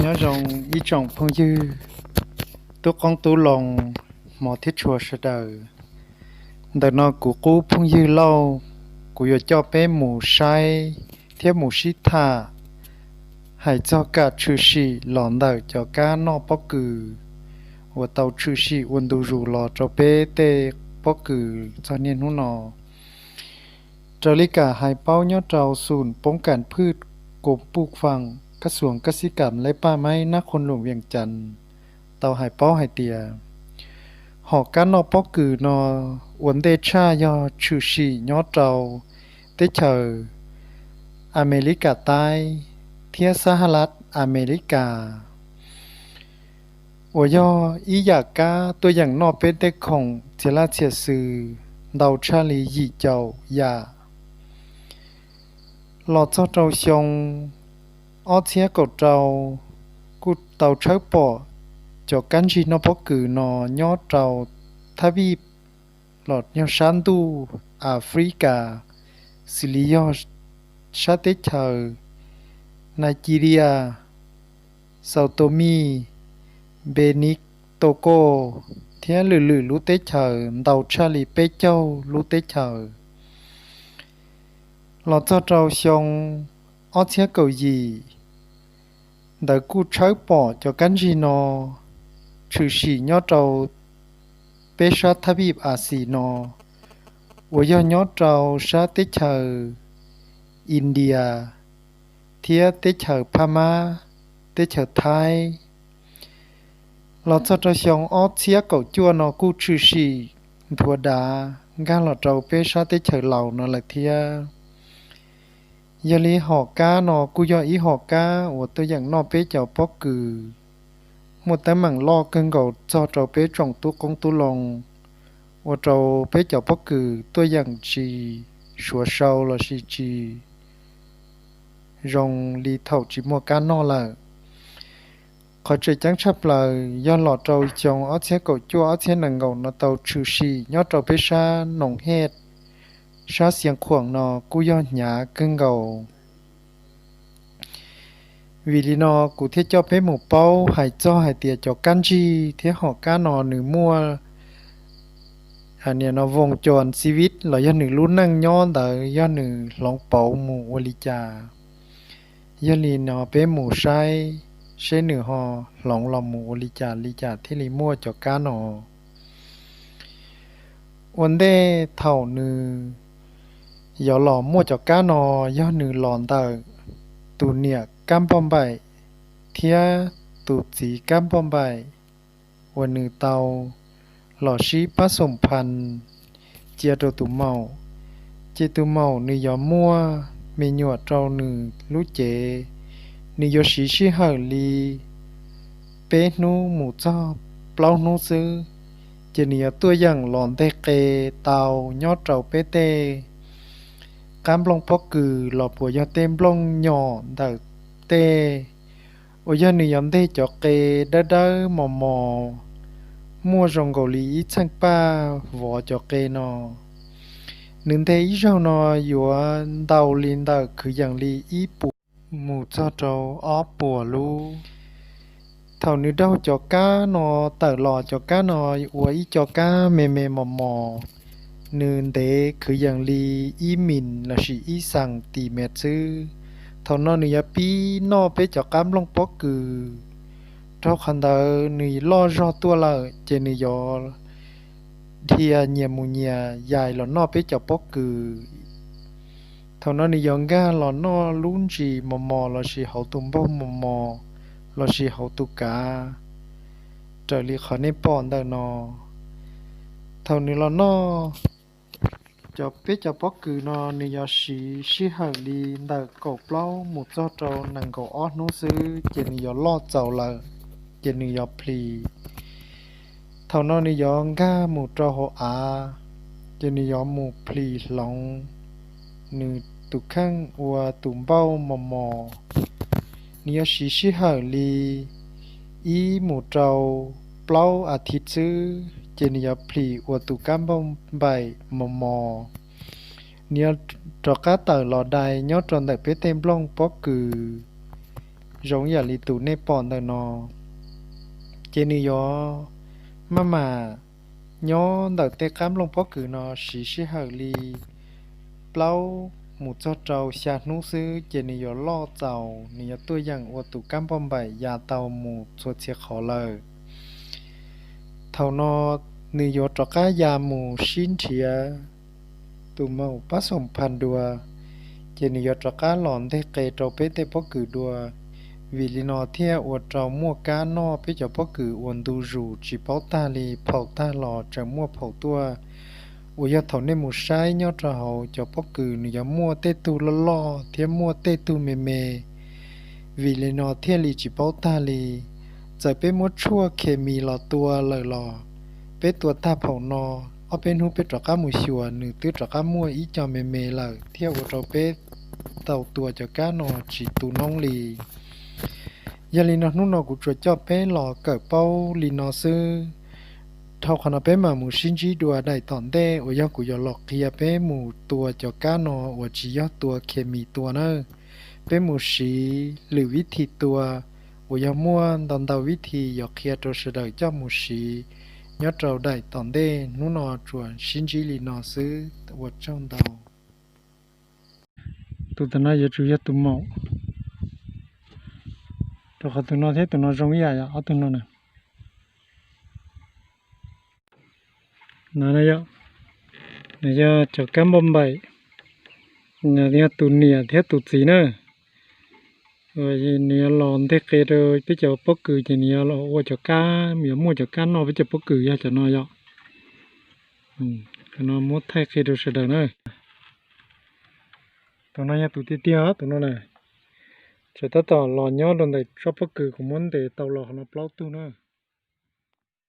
Nyob zoo ib tsoom phooj ywg tub qoob tub loo, hmov thiab tshua sawv daws. Ntawm no kuv qub phooj ywg Lauj, kuv yuav coj peb mus saib thiab mus sib tham hais txog kam tshwm sim los ntawm cov kab noj pob kws uas tau tshwm sim ua ntu zus los rau peb tej pob kws txog niaj hnub no. Raws li kam hais paub nyob rau xum poob kas phwj kos puj faam kab xuas kab xib kam leb paj maib nab qhua lum Vias Cas tau hais paub hais tias hom kab noj pob kws no ua ntej tshaj yog tshwm sim nyob rau teb chaws Amelikas Taib thiab Xab Has Las Amelikas, uas yog ib yam kab tuaj yeem noj peb tej khoom txhia laj txhia xwm ntau tshaj li yim caum yam. Los txog rau xyoo ob txhiab kaum rau, kuj tau tshawb pom cov kab ntsig noj pob kws no nyob rau thab vij los yog sab ntuj Africa, xws li yog sab teb chaws Nigeria, Sao Tome, Beni Togo, thiab lwm lwm lub teb chaws ntau tshaj li peb caug lub teb chaws. Los txog rau xyoo ob txhiab kaum yim, ntawd kuj tshawb pom cov kab ntsig no tshwm sim nyob rau peb sab thab vij Axiv no, uas yog nyob rau sab teb chaws India thiab teb chaws Phab Mab, teb chaws Thaib. Los txog rau xyoo ob txhiab kaum cuaj no kuj tshwm sim nthuav dav nkag los rau peb sab teb chaws Laus no lawm thiab. Yog li hom kab no kuj yog ib hom kab uas tuaj yeem noj peb cov pob kws muaj teeb meem loj kawg nkaus txog rau peb tsoom tub qoob tub loo, ua rau peb cov pob kws tuaj yeem tsis suav sau lossis tsis zoo li thaum tsis muaj kab noj lawm. Qhov tseem ceeb tshaj plaws yog los rau xyoo ob txhiab kaum cuaj ob txhiab nees nkaum no tau tshwm sim nyob rau peb sab Noos Hej, sab Xiav Khuam no kuj yog hnyav kawg nkaus. Vim li no kuv thiaj coj peb mus paub hais txog hais tias cov kab ntsig thiab hom kab no nws muaj nim no voos cos xiv vij los yog nws lub neej nyob ntawd yog nws hloov pauv mus ua li cas. Yog li no peb mus saib seb nws ho hloov los mus ua li cas li cas thiaj li muaj cov kab no. Ua ntej thaum nws yuav los muaj cov kab no yog nws los ntawm tus niam kab npauj npaim thiab tus txiv kab npauj npaim uas nws tau los sib pab xoom phas cia rau tus maum, ces tus maum nws yuav muaj me nyuam rau nws lub cev, nws yuav siv sij hawm li peb hnub mus txog plaub hnub xwb, ces nws yuav tuaj yeem los nteg qe tau nyob rau peb tej qab nplooj pob kws los puas yog tej nplooj nyom ntawm tej, uas yog nws yuav nteg cov qe dawb dawb mos mos, muaj zoo nkaus li ib txheej paj vov cov qe no. Nws nteg ib zaug no yuav ntau li ntawm kwv yees li ib puas mus txog rau ob puas lub. Thaum nws daug cov kab no tawm los, cov kab no ua ib co kab me me mos mos, nws ntev kwv yees li ib mis lossis ib xas tis mev xwb. Thaum no nws yuav pib noj peb cov qab nplooj pob kws. Rau qhov ntawd nws loj zog tuaj lawm ces nws yuav dhia nyias mus nyias yais los noj peb cov pob kws. Thaum no nws yuav nkag los noj lub ntsis mos mos lossis hauv tus npaug mos mos lossis hauv tus kav, raws li qhov nej pom ntawm no. Thaum nws los noj cov peb cov pob kws no, nws yuav siv sij hawm li ntawm kaum plaub mus txog rau nees nkaum ob hnub xwb ces nws yuav loj txaus lawm, ces nws yuav plhis. Thaum no nws yuav nkag mus rau hauv av, ces nws yuav mus plhis hloov nws tus kheej ua tus npauj mos mos. Nws yuav siv sij hawm li ib mus rau plaub as thiv xwb ces nws yuav plhis ua tus kab npauj npaim mos mos. Nws yuav rov qab tawm los dai nyob rau ntawm peb tej nplooj pob kws, zoo yam li tus nej pom ntawm no. Ces nws yuav maj mam nyob ntawm tej qab nplooj pob kws no siv sij hawm li plaub mus txog rau xya hnub xwb ces nws yuav loj txaus, nws yuav tuaj yeem ua tus kab npauj npaim ya tau mus txhua txhia qhov lawm. Thaum no nws yuav rov qab ya mus sib nrhiav tus maum pab xoom phas dua, ces nws yuav rov qab los nteg qe rau peb tej pob kws dua. Vim li no thiaj ua rau muaj kab noj peb cov pob kws uas ntu zus tsis paub tag li, phaum tag los tseem muaj phaum tuaj. Uas yog thaum nej mus saib nyob rau hauv cov pob kws nws yuav muaj tej tug loj loj thiab muaj tej tug me me. Vim li no thiaj li tsis paub tag li. Txawm peb muab tshuaj khes mis los tua lawm los, peb tua tag phaum no, ob peb hnub peb rov qab mus xyuas nws twb rov qab muaj ib co me me lawm thiaj ua rau peb tau tua cov kab no tsis tu noob li. Yog li no hnub no kuv tsuas coj peb los kawm paub li no xwb. Dhau qhov no peb mam mus sib ntsib dua daim tom ntej uas yog kuv yuav los qhia peb mus tua cov kab no uas tsis yog tua khes mis tua na. Peb mus siv lwm vib thi tua uas yog muaj ntau ntau vib thi yuav qhia rau sawv daws coj mus siv nyob rau daim tom ntej. Hnub no tsuas sib ntsib li no xwb, ua tsaug ntau. Tus tom no yuav tsum yog tus maum, rau qhov tus no thiab tus no zoo ib yam yom, ob tug no na. No yog, nws yog cov kab npauj npaim, nws yog tus niam thiab tus txiv na. Nws yuav los nteg qe rau peb cov pob kws ces nws yuav los ua cov kab, yuav muaj cov kab noj peb cov pob kws yog cov no yom. Tus no muab thaij qhia rau sawv daws na. Tus no yog tus tiag tiag tus no na. Tseem tab tom los nyob rau ntawm tsob pob kws kuv muab ntes tau los qhov no plaub tug na.